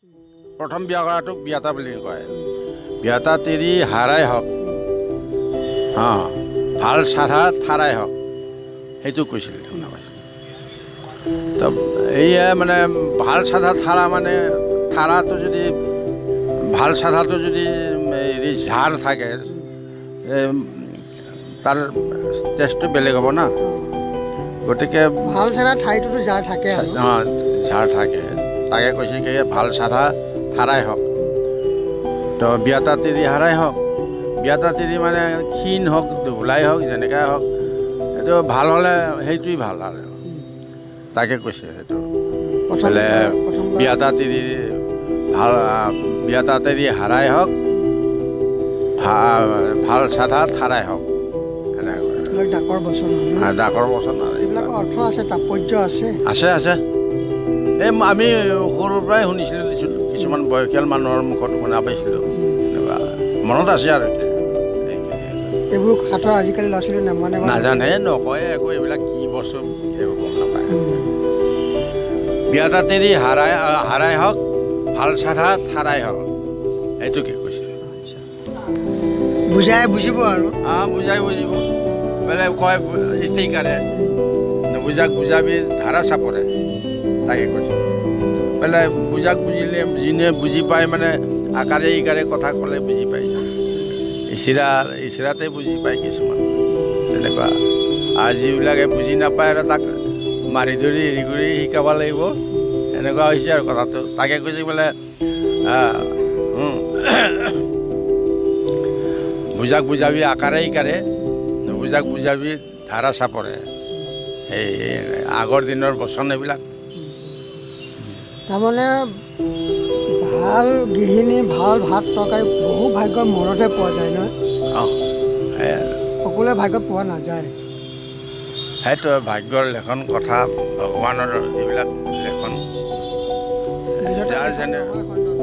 প্ৰথম বিয়া কৰাটোক বিয়াতা বুলি কয়। বিয়াতা তিৰি হাৰাই হওক, অঁ, ভাল চাধা থাৰাই হওক, সেইটো কৈছিল, শুনা পাইছিল। তো এইয়া মানে ভাল চাধা থাৰা, মানে থাৰাটো যদি ভাল চাধাটো যদি হেৰি ঝাৰ থাকে, তাৰ টেষ্টটো বেলেগ হ'ব না। গতিকে ভাল চাধা ঠাইটোতো জাৰ থাকে আৰু। অঁ, ঝাৰ থাকে। তাকে কৈছে কি ভাল চাধা থাৰাই হওক, তো বিয়াতা তিৰি হাৰাই হওক। বিয়াতা তিৰি মানে ক্ষীণ হওক, দুবলাই হওক, যেনেকাই হওক, সেইটো ভাল হ'লে সেইটোৱেই ভাল আৰু। তাকে কৈছে সেইটো। প্ৰথম বোলে প্ৰথমবাৰ বিয়াতা তিৰি ভাল, বিয়াতা তিৰি হাৰাই হওক, ভাল চাধা থাৰাই হওক, এনেকৈ। এইবিলাক ডাকৰ বচন হয় ন? ডাকৰ বচন আৰু। এইবিলাকৰ অৰ্থ আছে, তাৎপৰ্য আছে। আছে আছে। এই আমি সৰুৰ পৰাই শুনিছিলোঁ দিছোঁ, কিছুমান বয়সীয়াল মানুহৰ মুখত শুনা পাইছিলোঁ, এনেকুৱা মনত আছে আৰু এতিয়া। এইবোৰ সাঁথৰ আজিকালি ল'ৰা ছোৱালীয়ে নামানে বা নাজানে, নকয় একো, এইবিলাক কি বস্তু এইবোৰ গম নাপায়। বিয়াতা তিৰি হাৰাই হাৰাই হওক, ভাল চাধা থাৰাই হওক, এইটোকে কৈছে। আচ্ছা, বুজাই বুজিব আৰু। অঁ, বুজাই বুজিব। বেলেগ কয় ইতিকাৰে নুবুজাক বুজাবি ধাৰা চাপৰে, তাকে কৈছে। বেলেগ বুজাক বুজিলে যোনে বুজি পায়, মানে আকাৰে ইকাৰে কথা ক'লে বুজি পায়, ইচিৰা ইচিৰাতে বুজি পায় কিছুমান তেনেকুৱা। আৰু যিবিলাকে বুজি নাপায় আৰু তাক মাৰি ধৰি হেৰি কৰি শিকাব লাগিব, এনেকুৱা হৈছে আৰু কথাটো। তাকে কৈছে বোলে বুজাক বুজাবি আকাৰে ইকাৰে, নুবুজাক বুজাবি ধাৰা চাপৰে। এই আগৰ দিনৰ বচন এইবিলাক। তাৰমানে ভাল গৃহিণী, ভাল ভাত তৰকাৰী বহু ভাগ্যৰ মূৰতহে পোৱা যায় নহয়। অঁ, সেয়াই আৰু। সকলোৱে ভাগ্যত পোৱা নাযায়। সেইটো ভাগ্যৰ লেখন কথা, ভগৱানৰ যিবিলাক লেখন। বিধাতাৰ যাৰ লিখন যেনে নহয় খণ্ডন।